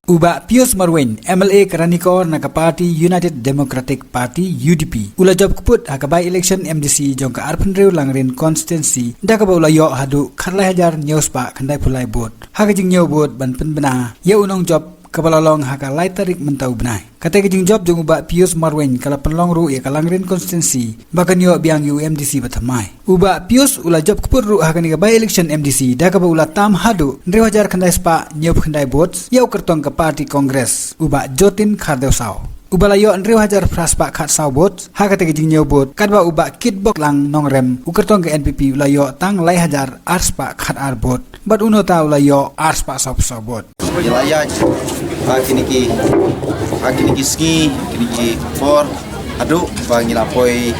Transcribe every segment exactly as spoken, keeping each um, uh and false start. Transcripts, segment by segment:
U Bah Pius Marwein, M L A ka Ranikor na ka party United Democratic Party, U D P, u la jop kput ha ka by-election M D C jong ka arphew hynriew Langrin constituency, da kaba u la ïoh haduh khatlai hajar hynñiew spah khyndai phew lai vote ha ka jingñiew vote ban pynbna ïa u nongjop kaba la long ha ka lai tarik mynta u bnai. Kata ka jingjop jong u Bah Pius Marwein ka la pynlong ruh ïa ka Langrin constituency ba kan ïoh biang ïa u M D C ba thymmai. U Bah Pius u la jop kput ruh ha kane ka by-election M D C da kaba u la tam haduh hynriew hajar khyndai spah hynñiew phew khyndai vote ïa u kyrtong ka party Congress, u Bah Jotin Khardew Saw, uba la ïoh hynriew hajar phra spah khatsaw vote. Ha kata ka jingñiew vote, katba u Bah Kitbok Lang Nongrem, u kyrtong ka N P P, u la ïoh tang lai hajar ar spah khatar vote, bad uno ta u la ïoh ar spah saw phew saw vote. Ngi la ïaid ha kine ki, ha kine ki sngi, kine ki por, haduh ba ngi la poi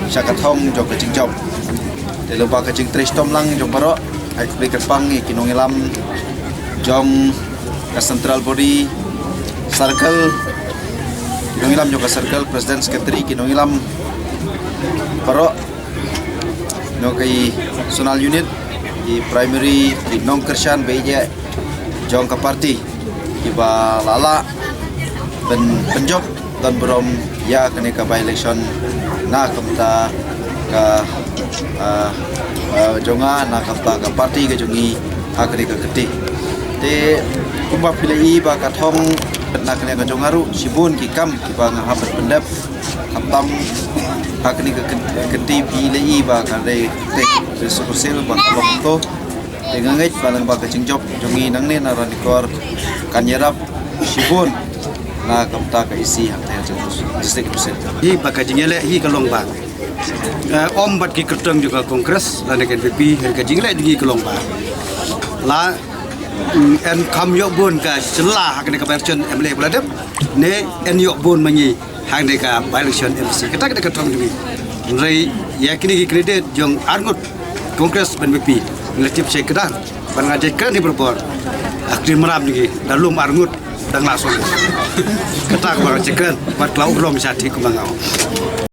sha ka thong jong ka jingjop. Te lyngba ka jingtrei shitom lang jong baroh, ai khublei kyrpang ïa ki nongïalam jong ka central body, circle, ki nongïalam jong ka circle, president, secretary, ki nongïalam baroh, nongïalam ka zonal unit, ki primary, ki nongkyrshan ba ïeit jong ka party, kiba la lah ban pynjop don burom ïa kane ka by-election na ka bynta ka, ah, ah, jong nga, na ka bynta ka party ka jong ngi ha kane ka kynti. Te kumba phi la ïohi ba ka thong na kane ka jong nga ruh, shibun ki kam kiba nga hap ban pyndep, khamtam ha kane ka kyn-, kynti phi la ïohi ba ka dei te, te sukor sil ba ka long to. Te nga ngeit ba lyngba ka jingjop jong ngi nangne na Ranikor kan ïarap shibun na ka bynta ka E C hangtai ha Jaintia Hills District. Hi ba ka jingïaleh hi ka long ba, eh, ym bad ki kyrtong jong ka Congress lane ka N P P, hi ka jingïaleh jong ngi ka long ba la, mm, yn kham ïoh bun ka jylla ha kane ka by-election M L A ba la dep, ne yn ïoh bun ma ngi ha kane ka by-election M C. Kata ka dei ka thong jong ngi. Hynrei ïa kine ki candidate jong arngut Congress bad N P P, ngi la tip sha kdang, bad nga jai kren hi barabor. Ha kine ki mrad jong ngi da lum arngut dang la song. Kata kaba nga jai kren, bad ka la urlong sha thik kumba nga ong.